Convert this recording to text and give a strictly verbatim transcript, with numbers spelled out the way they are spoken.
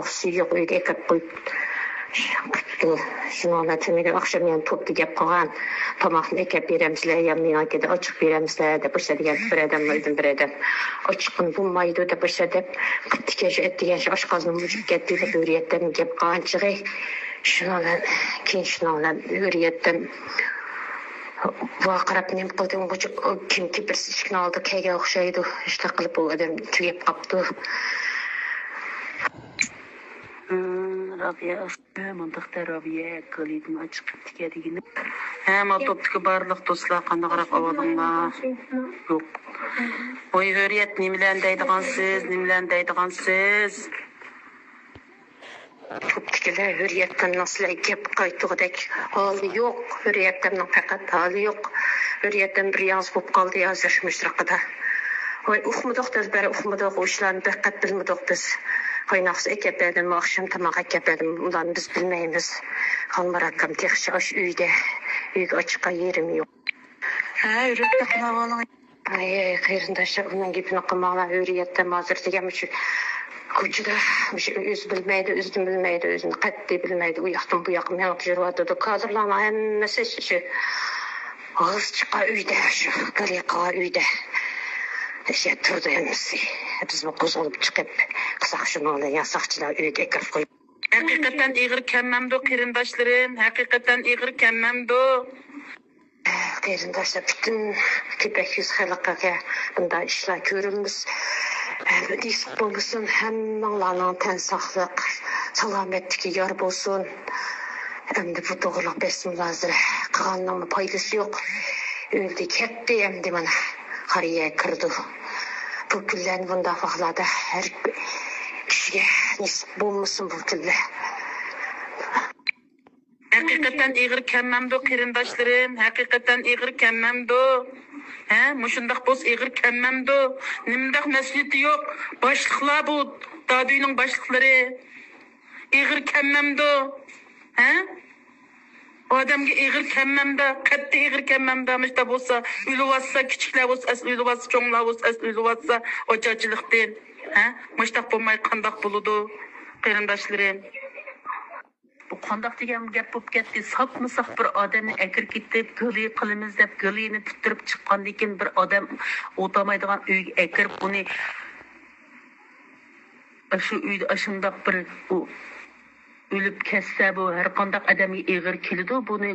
سۈيى يوق ئۆيگە ئەكەپ قويۇپتۇ. شۇنىڭ بىلەن تۈنۈگۈن ئاخشام يەنە توپتا گەپ قىلغان. تاماقنى ئەكەپ بېرەمسىلەر يا مېنىڭكىدە ئاچىق بېرەمسىلەر دەپ، ئاشۇ دېگەن بىر ئادەم، بىر ئادەم ئاچىققىنى بولمايدۇ دەپ، ئاشۇ دەپ قىپتىكەن شۇ ئەتىگەن شۇ ئاشقازىنىم ئۇجۇپ كەتتى دەپ ھۆرىيەتتىن گەپ قىلغانچىغى. شۇنىڭ بىلەن كېيىن شۇنىڭ بىلەن ھۆرىيەتتىن ۋارقىراپ نېمە قىلدى، ئۇنىڭغىچە كىمكى بىرسى ئىشىكنىڭ ئالدىغا كەلگەن ئوخشايدۇ. شۇنداق قىلىپ ئۇ ئادەم تۈگەپ قاپتۇ. رابىيە، مۇنداقتا رابىيە، كالىدىن ئاچىقىپتىكەن دېگىنى. ھە، ما توپتىكى بارلىق دوستلار، قانداقراق ئەھۋالىڭلار؟ يوق. ۋاي ھۆرىيەت، نېمىلەرنى دەيدىغانسىز، نېمىلەرنى دەيدىغانسىز؟ توپتىكىلەر ھۆرىيەتتىن سىلەرگە گەپ قايتۇرغۇدەك ھالى يوق. ھۆرىيەتتىننىڭ پەقەت ھالى يوق. ھۆرىيەتتىن بىر ياڭزا بولۇپ قالدى ھازىر مۇشۇ ۋاقىتتا. ۋاي، ئۇقمىدۇق، دەل بەرى ئۇقمىدۇق، ئۇ ئىشلارنى بەقەت بىلمىدۇق بىز. قايناقسا ئەكەپ بەردىم، ئاخشام تاماق ئەكەپ بەردىم، ئۇلارنى بىز بىلمەيمىز. خالمىرات ئاكام تېخىچە ئاشۇ ئۆيدە، ئۆيگە ئاچىققان يېرىمى يوق. ھە، يۈرەكتە قىلىۋالىڭ. ئاي، قېرىنداشلار، ئۇنىڭ گېپىنى قىلماڭلار. ھۆرىيەتتە ھازىر دېگەن مۇشۇ كوچىدا، مۇشۇ ئۆزى بىلمەيدۇ، ئۆزىنى بىلمەيدۇ، ئۆزىنى قەتئىي بىلمەيدۇ. ئۇ ياقتىن بۇ ياققا مېڭىپ يۈرۈۋاتىدۇ. كادىرلارنىڭ ھەممىسى شۇ غىز چىققان ئۆيدە، شۇ گالىيا قىلغان ئۆيدە شۇ تۇرىدۇ ھەممىسى. بىزمۇ قوزغىلىپ چىقىپ قىلساق شۇنىڭ بىلەن يا ساقچىلار ئۆيگە ئەكىرىپ قويۇپ. ھەقىقەتەن ئېغىر كەممەمدۇ، قېرىنداشلىرىم؟ ھەقىقەتەن ئېغىر كەممەمدۇ؟ قېرىنداشلار، پۈتۈن كېپەك يۈز خەلققە بۇنداق ئىشلار كۆرۈلمىسۇن، نېسىپ بولمىسۇن. ھەممىڭلارنىڭ تەن ساقلىق، سالامەتلىكى يار بولسۇن. ئەمدى بۇ توغرىلىق بەسمۇلازىرە قىلغاننىڭمۇ پايدىسى يوق. ئۆلدى، كەتتى، ئەمدى مانا قارىيە كىرىدۇ. بۇ كۈنلەرنى بۇنداق ۋاقىتلاردا ھەر كىشىگە نېسىپ بولمىسۇن بۇ كۈنلەر. ھەقىقەتەن ئېغىر كەممەمدۇ، قېرىنداشلىرىم؟ ھەقىقەتەن ئېغىر كەممەمدۇ؟ ھە، مۇشۇنداق بولسا ئېغىر كەممەمدۇ؟ نېمىنداق مەسئۇلىيىتى يوق باشلىقلار، بۇ دادۈينىڭ باشلىقلىرى؟ ئېغىر كەممەمدۇ؟ ھە؟ ئادەمگە ئېغىر كەممەمدۇ؟ قەتئىي ئېغىر كەممەمدۇ؟ مۇشۇنداق بولسا ئۆلۈۋاتسا، كىچىكلەر بولسا ئەسلى ئۆلۈۋاتسا، چوڭلار بولسا ئەسلى ئۆلۈۋاتسا ئاچارچىلىقتىن. ھە؟ مۇشۇنداق بولماي قانداق بولىدۇ، قېرىنداشلىرىم؟ بۇ قانداق دېگەن گەپ بولۇپ كەتتى؟ ساپمۇ ساپ بىر ئادەمنى ئەكىرىپ كېتىپ، گىلى قىلىمىز دەپ، گىلىنى پۈتتۈرۈپ چىققاندىن كېيىن، بىر ئادەم ئولتۇرمايدىغان ئۆيگە ئەكىرىپ، ئۇنى شۇ ئۆيدە ئاشۇنداق بىر، ئۇ ئۆلۈپ كەتسە، بۇ ھەر قانداق ئادەمگە ئېغىر كېلىدۇ. بۇنى